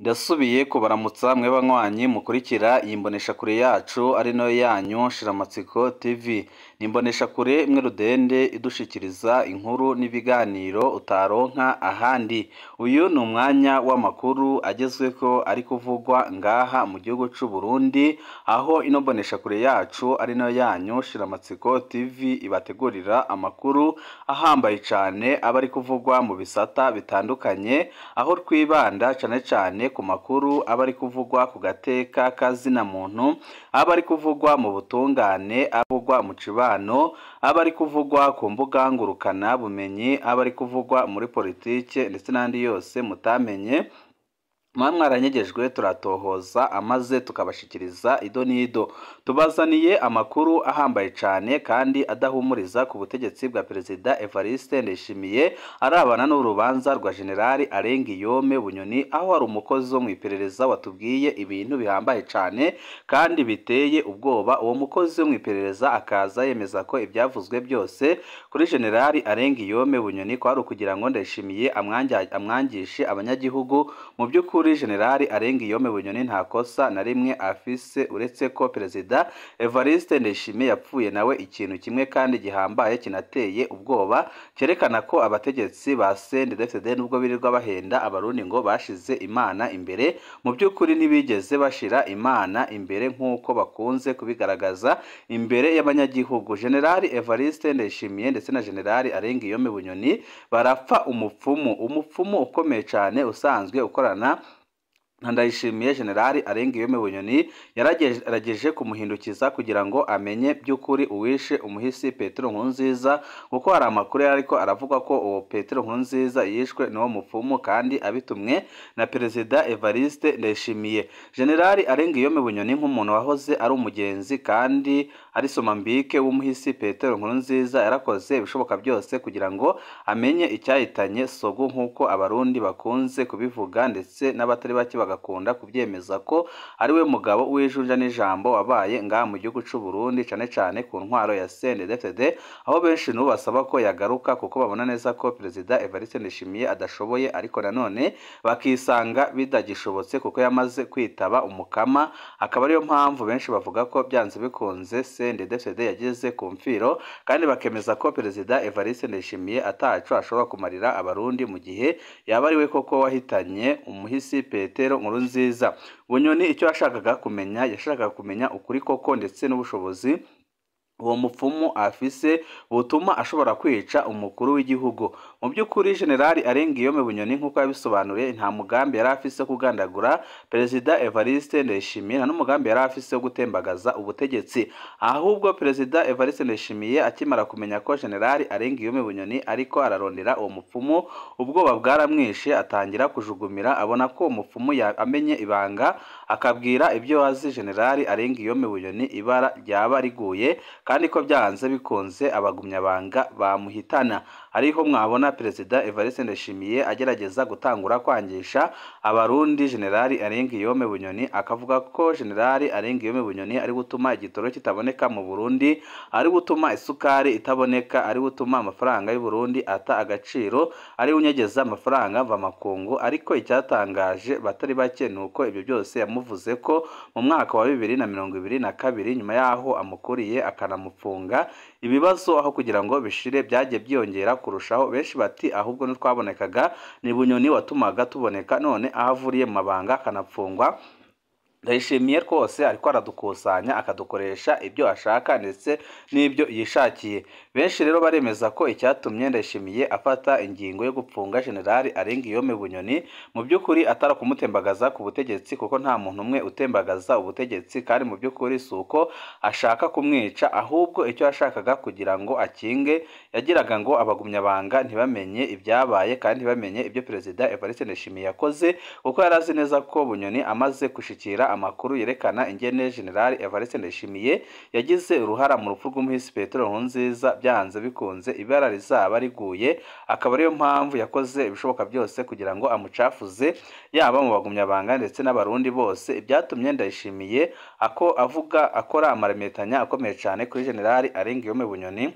Ndasubiye kubaramutsa mwe banywanyi mukurikira iyi mboneshakure yacu ari nayo yanyu Shiramatsiko TV. Ni imboneshakure imwe rudende idushikiriza inkuru n'ibiganiro utaronka ahandi. Uyu ni umwanya w'amakuru agezweko ari kuvugwa ngaha mu gihugu c'u Burundi, aho ino mboneshakure yacu ari nayo yanyu Shiramatsiko TV ibategurira amakuru ahambaye cane aba ari kuvugwa mu bisata bitandukanye, aho twibanda cane cane ku makuru aba ari kuvugwa ku gateka kazina muntu, aba ari kuvugwa mu butungane, avugwa mu cibano, aba ari kuvugwa ku mbuga ngurukana bumenyi, aba ari kuvugwa muri politike ndetse n'andi yose mutamenye. Muba mwaranyegejwe turatohoza amaze tukabashikiriza ido n'ido. Tubazaniye amakuru ahambaye cane kandi adahumuriza ku butegetsi bwa Perezida Evariste Ndayishimiye arabana n'urubanza rwa General Arengiyome Bunyoni, aho hari umukozi wo mw'iperereza watubwiye ibintu bihambaye cane kandi biteye ubwoba. Uwo mukozi wo mw'iperereza akaza yemeza ko ibyavuzwe byose kuri General Arengiyome Bunyoni kwari ukugira ngo Ndayishimiye amwangishe abanyagihugu. Mu by'ukuri General Arengiyome Bunyoni nta kosa na rimwe afise, uretse ko Perezida Evariste Ndayishimiye yapfuye nawe ikintu kimwe kandi gihambaye kinateye ubwoba, cyerekana ko abategetsi ba CNDD-FDD nubwo birirwa bahenda abarundi ngo bashize Imana imbere, mu by'ukuri ntibigeze bashira Imana imbere nk'uko bakunze kubigaragaza imbere y'abanyagihugu. General Evariste Ndayishimiye ndetse na General Arengiyome Bunyoni barapfa umupfumu ukomeye cyane usanzwe ukorana na Ndayishimiye. General Arengiyome Bunyoni yaragerageje kumuhindukiza kugira ngo amenye by'ukuri uwishe umuhisi Petero Nkurunziza, kuko hari amakuru yari ariko aravuga ko uwo Petero Nkurunziza yishwe n'uwo mupfumu kandi abitumwe na Perezida Evariste Ndayishimiye. General Arengiyome Bunyoni nk'umuntu wahoze ari umugenzi kandi ari somambike w'umuhisi Petero Nkurunziza, yarakoze ibishoboka byose kugira ngo amenye icyahitanye Sogo, nk'uko abarundi bakunze kubivuga ndetse n'abatari bake bagakunda kubyemeza ko ari we mugabo w'ijunja n'ijambo wabaye ngaha mu gihugu c'u Burundi, cane cane ku ntwaro ya CNDD-FDD, aho benshi n'ubu basaba ko yagaruka kuko babona neza ko Perezida Evariste Ndayishimiye adashoboye, ariko nanone bakisanga bidagishobotse kuko yamaze kwitaba umukama. Akaba ariyo mpamvu benshi bavuga ko byanze bikunze CNDD-FDD yageze ku mfiro, kandi bakemeza ko Perezida Evariste Ndayishimiye ataco ashobora kumarira abarundi mu gihe yaba ari we koko wahitanye umuhisi Petero Nkurunziza. Bunyoni icyo yashakaga kumenya, yashakaga kumenya ukuri koko ndetse n'ubushobozi uwo mupfumu afise butuma ashobora kwica umukuru w'igihugu. Mu by'ukuri General Arengiyome Bunyoni nk'uko yabisobanuriye, nta mugambi yari afise kugandagura Perezida Evariste Ndayishimiye, nta n'umugambi yari afise wo gutembagaza ubutegetsi. Ahubwo Perezida Evariste Ndayishimiye akimara kumenya ko General Arengiyome Bunyoni ariko ararondera uwo mupfumu, ubwoba bwaramwishe atangira kujugumira, abona ko uwo mupfumu amenye ibanga, akabwira ibyo azi General Arengiyome Bunyoni ibara ryaba riguye, kandi ko byanze bikunze abagumyabanga bamuhitana. Ariho mwabona Perezida Evariste Ndayishimiye agerageza gutangura kwangisha abarundi General Arengiyome Bunyoni, akavuga ko General Arengiyome Bunyoni ari gutuma igitoro kitaboneka mu Burundi, ari gutuma isukari itaboneka, ari gutuma amafaranga y'u Burundi ata agaciro, ari unyegeza amafaranga mvamakungu. Ariko icyatangaje batari bake nuko ibyo byose yamuvuze ko mu mwaka wa 2022, nyuma yaho amukuriye akanamufunga, ibibazo aho kugira ngo bishire byagiye byiyongera kurushaho. Benshi bati ahubwo ntitwabonekaga, ni Bunyoni watumaga tuboneka, none aho avuriye mu mabanga akanapfungwa. Ndayishimiye rwose ariko aradukusanya akadukoresha ibyo ashaka ndetse n'ibyo yishakiye. Benshi rero baremeza ko icyatumye Ndayishimiye afata ingingo yo gupfunga General Arengiyome Bunyoni mu by'ukuri atari kumutembagaza ku butegetsi, kuko nta muntu umwe utembagaza ubutegetsi, kandi mu by'ukuri si uko ashaka kumwica, ahubwo icyo yashakaga kugira ngo akinge, yagiraga ngo abagumyabanga ntibamenye ibyabaye kandi ntibamenye ibyo Perezida Evariste Ndayishimiye yakoze, kuko yari azi neza ko Bunyoni amaze gushikira amakuru yerekana ingene General Evariste Ndayishimiye yagize uruhara mu rupfu rw'umuhisi Petero Nkurunziza, byanze bikunze ibara rizaba riguye. Akaba ariyo mpamvu yakoze ibishoboka byose kugira ngo amucafuze, yaba mu bagumyabanga ndetse n'abarundi bose. Ibyatumye Ndayishimiye ako avuga akora amarametanya akomeye cyane kuri General Arengiyome Bunyoni.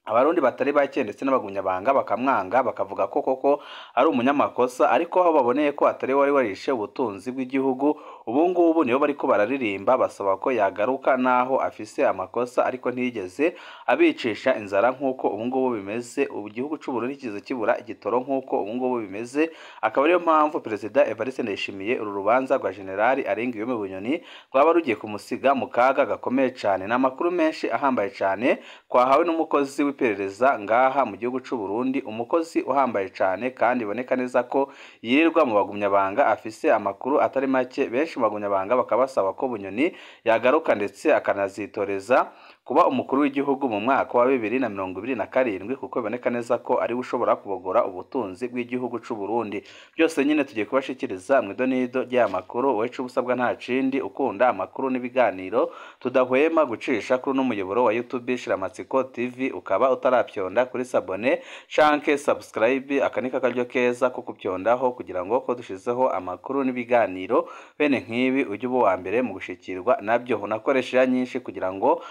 Abarundi batari bake ndetse n'abagumyabanga bakamwanga, bakavuga ko koko ari umunyamakosa, ariko aho baboneye ko atari wari warishe ubutunzi bw'igihugu, ubu ngubu nibo bariko bararirimba basaba ko yagaruka naho afise amakosa, ariko ntiyigeze abicisha inzara nk'uko ubu ngubu bimeze. Ubu igihugu c'u Burundi kize kibura igitoro nk'uko ubu ngubu bimeze, akaba ariyo mpamvu Perezida Evariste Ndayishimiye uru rubanza rwa Generali Alain Guillaume Bunyoni rwaba rugiye kumusiga mu kaga gakomeye cane. Ni amakuru menshi ahambaye cane twahawe n'umukozi w'iperereza ngaha mu gihugu c'u Burundi, umukozi uhambaye cane kandi iboneka neza ko yirirwa mu bagumyabanga, afise amakuru atari make. Benshi mu bagumyabanga bakaba basaba ko Bunyoni yagaruka ndetse akanazitoreza kuba umukuru w'igihugu mu mwaka wa 2027, kuko biboneka neza ko ariwe ushobora kubogora ubutunzi bw'igihugu c'u Burundi. Byose nyine tugiye kubashikiriza mu idonido ry'aya makuru. Wowe ico usabwa nta kindi, ukunda amakuru n'ibiganiro tudahwema gucisha kuri uno muyoboro wa YouTube Shiramatsiko TV, ukaba utarapyonda kuri sabone canke subscribe, aka ni akaryo keza ko kupyondaho kugira ngo ko dushizeho amakuru n'ibiganiro bene nk'ibi ujye uba uwa mbere mu gushikirwa nabyo. Unakoresha nyinshi kugira ngo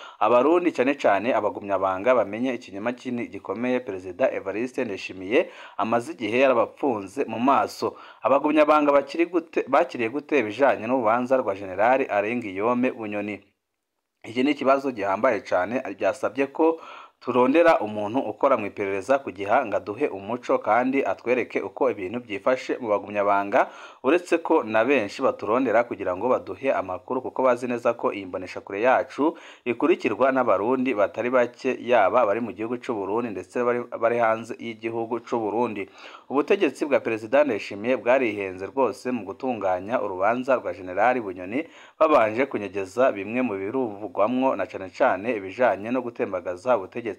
Abarundi cyane cyane abagumyabanga bamenye ikinyoma kinini gikomeye Perezida Evariste Ndayishimiye amaze igihe yarabapfunze mu maso. Abagumyabanga bakiriye gute ibijanye n'urubanza rwa Generali Alain Guillaume Bunyoni? Iki ni ikibazo gihambaye cyane, byasabye ko turondera umuntu ukora mu iperereza kugira ngo aduhe umuco kandi atwereke uko ibintu byifashe mu bagumyabanga, uretse ko na benshi baturondera kugira ngo baduhe amakuru, kuko bazi neza ko iyi mboneshakure yacu ikurikirwa n'Abarundi batari bake, yaba bari mu gihugu c'u Burundi ndetse bari hanze y'igihugu c'u Burundi. Ubutegetsi bwa Perezida Ndayishimiye bwarihenze rwose mu gutunganya urubanza rwa Generali Bunyoni, babanje kunyegeza bimwe mu biruvugwamwo na cane cane ibijanye no gutembagaza ubutegetsi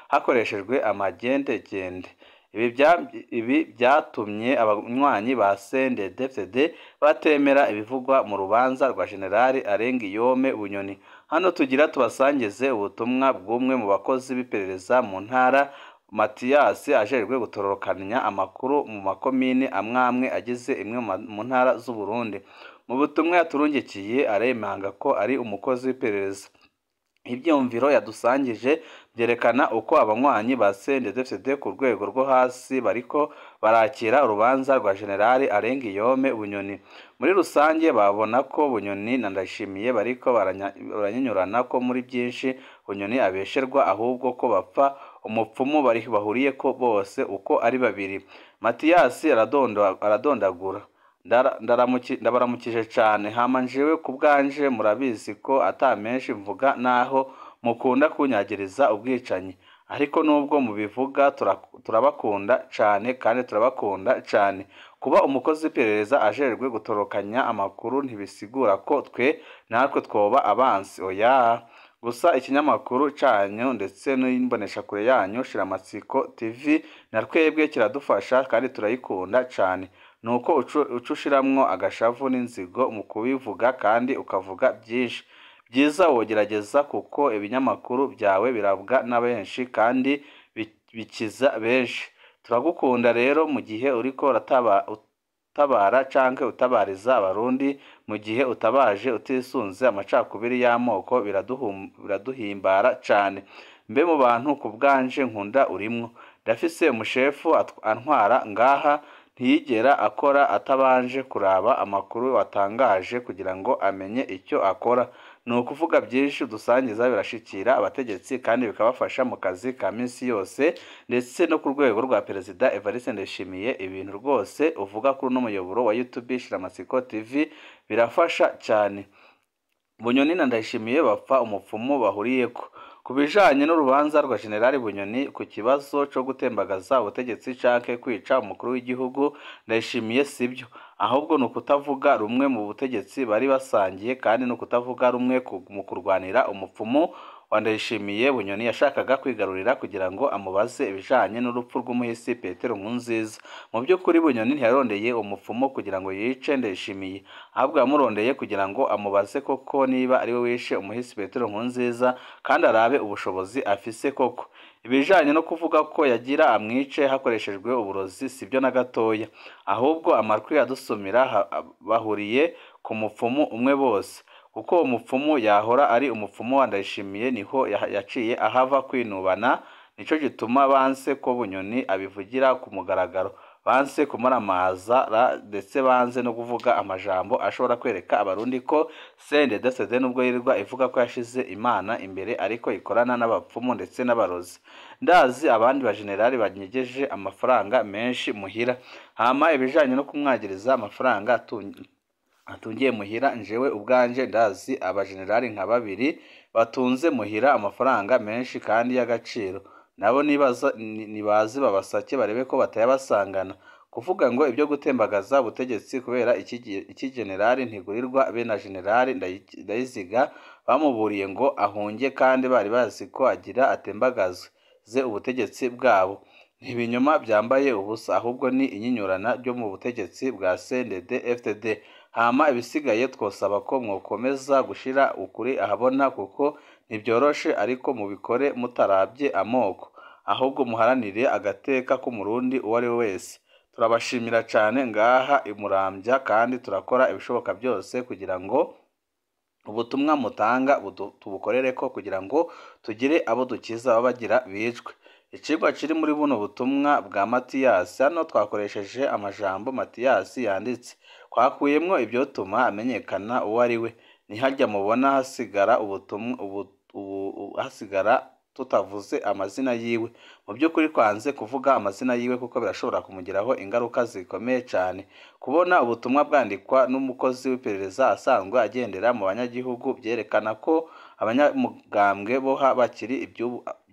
hakoreshejwe amagendegende. Ibi byatumye abanywanyi ba CNDD-FDD batemera ibivugwa mu rubanza rwa Generali Alain Guillaume Bunyoni. Hano tugira tubasangize ubutumwa bw'umwe mu bakozi b'iperereza mu ntara, Mathias, ajejwe gutororokanya amakuru mu makomine amwamwe agize imwe mu ntara z'u Burundi. Mu butumwa yaturungikiye aremanga ko ari umukozi w'iperereza. Ibyumviro yadusangije byerekana uko abanywanyi ba CNDD-FDD ku rwego rwo hasi bariko barakira urubanza rwa Generali Alain Guillaume Bunyoni. Muri rusange babona ko Bunyoni na Ndayishimiye bariko baranyinyurana, ko muri byinshi Bunyoni abesherwa, ahubwo ko bapfa umupfumu bahuriye ko bose uko ari babiri. Mathias aradondagura: Ndabaramukije cane, hama njewe ku bwanje murabizi ko ata menshi mvuga naho mukunda kunyagiriza ubwicanyi, ariko nubwo mubivuga turabakunda cane kandi turabakunda cane. Kuba umukozi w'iperereza ajejwe gutorokanya amakuru ntibisigura ko twe natwe twoba abansi, oya. Gusa ikinyamakuru canyu ndetse n'imboneshakure yanyu Shiramatsiko TV na twebwe kiradufasha kandi turayikunda cane. Nuko uca ushiramwo agashavu n'inzigo mu kubivuga kandi ukavuga byinshi. Byiza wogerageza kuko ibinyamakuru byawe birabwa na benshi kandi bikiza benshi. Turagukunda rero mu gihe uriko utabara canke utabariza Abarundi, mu gihe utabaje utisunze amacakubiri y'amoko biraduhimbara cane. Mbe mu bantu ku bwanje nkunda urimwo. Ndafise umushefu antwara ngaha, ntiyigera akora atabanje kuraba amakuru watangaje kugira ngo amenye icyo akora. Ni ukuvuga byinshi dusangiza birashikira abategetsi kandi bikabafasha mu kazi ka minsi yose, ndetse no ku rwego rwa Perezida Evariste Ndayishimiye. Ibintu rwose uvuga kuri uno muyoboro wa YouTube Shiramatsiko TV birafasha cyane. Bunyoni na Ndayishimiye bapfa umupfumu bahuriyeko. Ku bijanye n'urubanza rwa Generali Bunyoni ku kibazo co gutembagaza ubutegetsi canke kwica umukuru w'igihugu Ndayishimiye, sibyo, ahubwo ni ukutavuga rumwe mu butegetsi bari basangiye, kandi ni ukutavuga rumwe mu kurwanira umupfumu wa Ndayishimiye Bunyoni yashakaga kwigarurira kugira ngo amubaze ibijanye n'urupfu rw'umuhisi Petero Nkurunziza. Mu by'ukuri Bunyoni ntiyarondeye umupfumu kugira ngo yice Ndayishimiye, ahubwo yamurondeye kugira ngo amubaze koko niba ari we wishe umuhisi Petero Nkurunziza kandi arabe ubushobozi afise koko. Ibijanye no kuvuga ko yagira amwice hakoreshejwe uburozi sibyo na gatoya, ahubwo amakuru yadusumira bahuriye ku mupfumu umwe bose, kuko uwo mupfumu yahora ari umupfumu wa Ndayishimiye, niho yaciye ahava kwinubana, Nico gituma banse ko Bunyoni abivugira ku mugaragaro, banse kumuramaza ndetse banze no kuvuga amajambo ashobora kwereka Abarundi ko CNDD-FDD nubwo yirirwa ivuga ko yashize Imana imbere ariko ikorana n'abapfumu ndetse n'abarozi. Ndazi abandi bajenerali banyegeje amafaranga menshi muhira. Hama ibijanye no kumwagiriza amafaranga atungiye muhira, njewe ubwanje ndazi abajenerali nka babiri batunze muhira amafaranga menshi kandi y'agaciro. Nabo nibaze babasake barebe ko batayabasangana. Kuvuga ngo ibyo gutembagaza ubutegetsi kubera iki generali Ntigurirwa be na generali Ndayiziga bamuburiye ngo ahunge kandi bari bazi ko agira atembagaze ubutegetsi bwabo. Ni ibinyoma byambaye ubusa, ahubwo ni inyinyurana ryo mu butegetsi bwa CNDD-FDD. Hama ibisigaye twosaba ko mwokomeza gushira ukuri ahabona kuko ntibyoroshe, ariko mubikore mutarabye amoko, ahubwo muharanire agateka k'Umurundi uwo ari we wese. Turabashimira cane ngaha i Muramvya kandi turakora ibishoboka byose kugira ngo ubutumwa mutanga tubukorereko kugira ngo tugire abo dukiza baba bagira bicwe. Icigwa kiri muri buno butumwa bwa Matiyasi, hano twakoresheje amajambo Matiyasi yanditse, twakuyemwo ivyotuma amenyekana uwo ari we. Niharya mubona hasigara ubutumwa hasigara tutavuze amazina yiwe. Mu by'ukuri twanze kuvuga amazina yiwe kuko birashobora kumugiraho ingaruka zikomeye cane. Kubona ubutumwa bwandikwa n'umukozi w'iperereza asanzwe agendera mu banyagihugu byerekana ko abanyamugambwe boha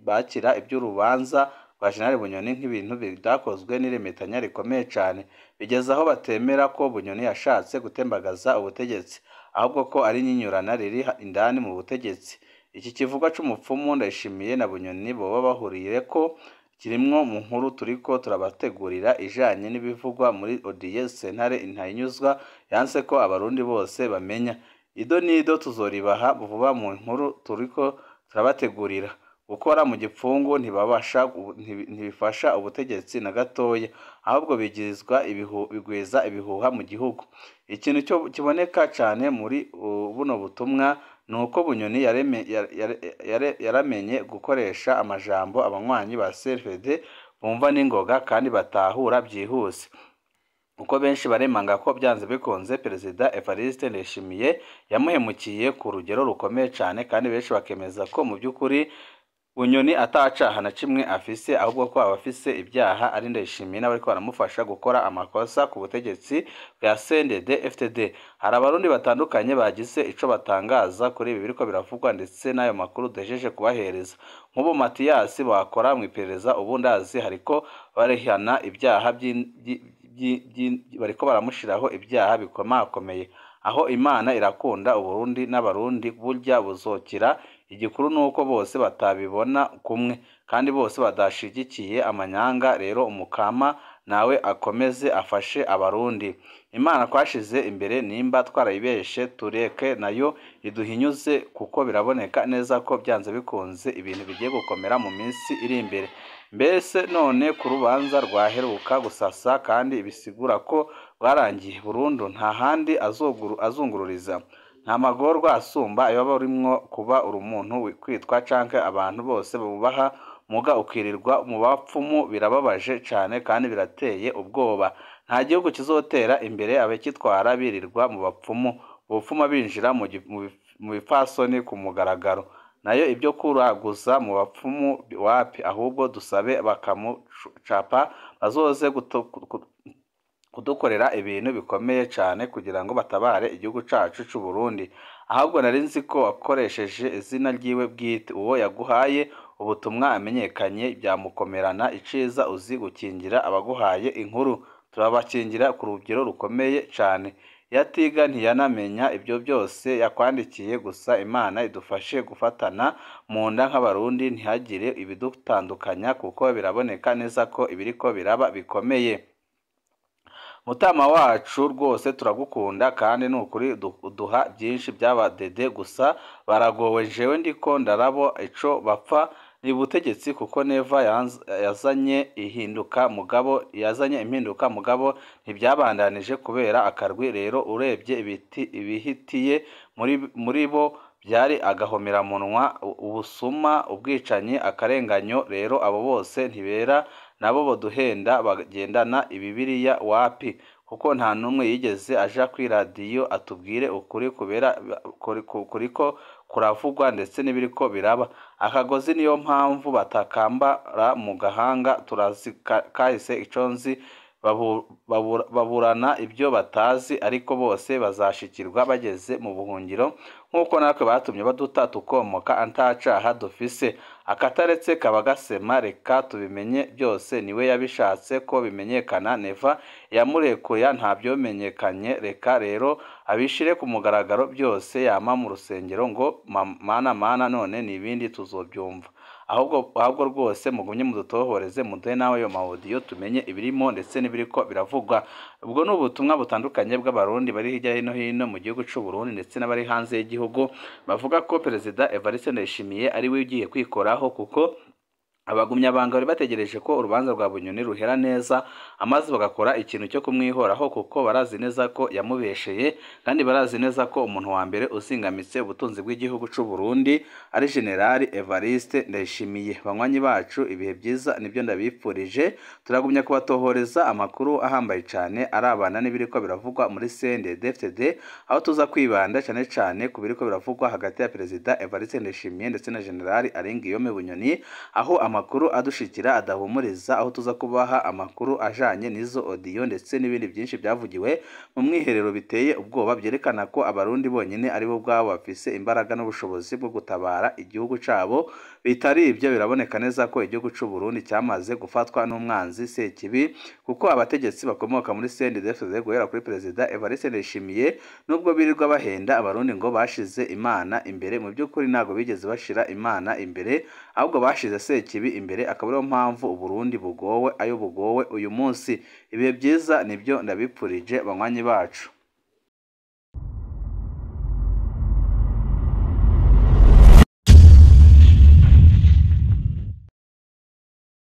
bakira iby'urubanza rwa Jenerali Bunyoni nk'ibintu byakozwe n'iremetanya rikomeye cane, bigeze aho batemera ko Bunyoni yashatse gutembagaza ubutegetsi, ahubwo ko ari inyinyurana riri indani mu butegetsi. Iki kivugwa c'umupfumu Ndayishimiye na Bunyoni boba bahuriyeko kirimwo mu nkuru turiko turabategurira ijanye n'ibivugwa muri odiye sentare Ntahinyuzwa yanse ko Abarundi bose bamenya. Ido nido tuzoribaha vuba mu nkuru turiko turabategurira. Gukora mu gipfungu ntibifasha ubutegetsi na gatoya, ahubwo bigwiza ibihuha mu gihugu. Ikintu kiboneka cane muri buno butumwa nuko Bunyoni yaramenye gukoresha amajambo abanywanyi ba CNDD bumva n'ingoga kandi batahura byihuse. Uko benshi baremanga ko byanze bikunze Perezida Evariste Ndayishimiye yamuhemukiye ku rugero rukomeye cane, kandi benshi bakemeza ko mu by'ukuri Bunyoni atacaha na kimwe afise, ahubwo ko abafise ibyaha ari Ndayishimiye n'abariko baramufasha gukora amakosa ku butegetsi bwa CNDD-FDD. Hari Abarundi batandukanye bagize ico batangaza kuri ibi biriko biravugwa ndetse n'ayo makuru duhejeje kubahereza. Nk'ubu Matiyasi bakora mu iperereza ubu ndazi hariko barihana ibyaha bariko baramushiraho ibyaha bikomakomeye. Aho Imana irakunda Uburundi n'Abarundi burya buzokira. Igikuru nuko bose batabibona kumwe kandi bose badashigikiye amanyanga. Rero umukama nawe akomeze afashe Abarundi. Imana twashize imbere, nimba twarayibeshe tureke nayo iduhinyuze, kuko biraboneka neza ko byanze bikunze ibintu bigiye gukomera mu minsi iri imbere. Mbese none ku rubanza rwaheruka gusasa kandi bisigura ko rwarangiye burundu, nta handi azungururiza. Nta magorwa asumba ayo barimwo kuba urumuntu kwitwa canke abantu bose bubaha muga ukirirwa mu bapfumu. Birababaje cane kandi birateye ubwoba. Nta gihugu kizotera imbere abakitwara birirwa mu bapfumu, ubupfuma binjira mu bipfasoni ku mugaragaro. Nayo ibyo kuraguza mu bapfumu wapi, ahubwo dusabe bakamucapa bazoze kudukorera ibintu bikomeye cane kugira ngo batabare igihugu cacu c'u Burundi. Ahubwo nari nzi ko wakoresheje izina ryiwe bwite, uwo yaguhaye ubutumwa amenyekanye byamukomerana. Iciza uzi gukingira abaguhaye inkuru, turabakingira ku rugero rukomeye cane. Yatiga ntiyanamenya ibyo byose yakwandikiye, gusa Imana idufashe gufatana mu nda nk'Abarundi, ntihagire ibidutandukanya kuko biraboneka neza ko ibiriko biraba bikomeye. Mutama wacu rwose turagukunda kandi nukuri uduha byinshi by'abadede, gusa baragowe. Jewe ndiko ndarabo ico bapfa ni ubutegetsi, kuko Neva yazanye ihinduka mugabo yazanye impinduka mugabo ntibyabandanije kubera akarwi. Rero urebye ibihitiye muri bo byari agahomeramunwa, ubusuma, ubwicanyi, akarenganyo. Rero abo bose ntibera nabo boduhenda bagendana ibibiriya wapi, kuko nta n'umwe yigeze aja kw'iradiyo atubwire ukuri kubera kuriko kuravugwa ndetse n'ibiriko biraba. Akagozi niyo mpamvu batakambara mu gahanga, turazi kahise ico nzi, baburana ibyo batazi, ariko bose bazashikirwa bageze mu buhungiro, nk'uko natwe batumye baduta tukomoka antacaha dufise. Akataretse kaba gasema, reka tubimenye byose, niwe yabishatse ko bimenyekana. Neva yamurekuye ntabyomenyekanye, reka rero abishire ku mugaragaro byose. Yama mu rusengero ngo mana mana, none n'ibindi tuzobyumva. Ahubwo rwose mugumye mudutohoreze, muduhe nawe ayo mawodiyo tumenye ibirimo ndetse n'ibiriko biravugwa. Ubwo ni ubutumwa butandukanye bw'abarundi bari hirya no hino mu gihugu c'u Burundi ndetse n'abari hanze y'igihugu, bavuga ko Perezida Evariste Ndayishimiye ari we ugiye kwikoraho, kuko abagumyabanga bari bategereje ko urubanza rwa Bunyoni ruhera neza, amaze bagakora ikintu cyo kumwihoraho, kuko barazi neza ko yamubesheye, kandi barazi neza ko umuntu wa mbere uzingamitse ubutunzi bw'igihugu c'u Burundi ari General Evariste Ndayishimiye. Banywanyi bacu, ibihe byiza nibyo ndabipfurije. Turagumya kubatohoreza amakuru ahambaye cyane arabana n'ibiriko biravugwa muri CNDD-FDD, aho tuza kwibanda cyane cyane ku biriko biravugwa hagati ya Perezida Evariste Ndayishimiye ndetse na General Arenguiyome Bunyoni, aho amakuru adushikira adahumuriza, aho tuza kubaha amakuru ajanye n'izo audio ndetse n'ibindi byinshi byavugiwe mu mwiherero biteye ubwoba, byerekana ko abarundi bonyine ari bo ubwabo bafise imbaraga n'ubushobozi bwo gutabara igihugu cabo. Bitari ibyo biraboneka neza ko igihugu c'u Burundi cyamaze gufatwa n'umwanzi Sekibi, kuko abategetsi bakomoka muri CNDD-FDD guhera kuri Perezida Evariste Ndayishimiye, nubwo birirwa bahenda abarundi ngo bashize Imana imbere, mu by'ukuri ntago bigeze bashira Imana imbere, ahubwo bashize Sekibi imbere, akaba ariyo mpamvu Uburundi bugowe ayo bugowe uyu munsi. Ibihe byiza nibyo ndabipfurije banywanyi bacu.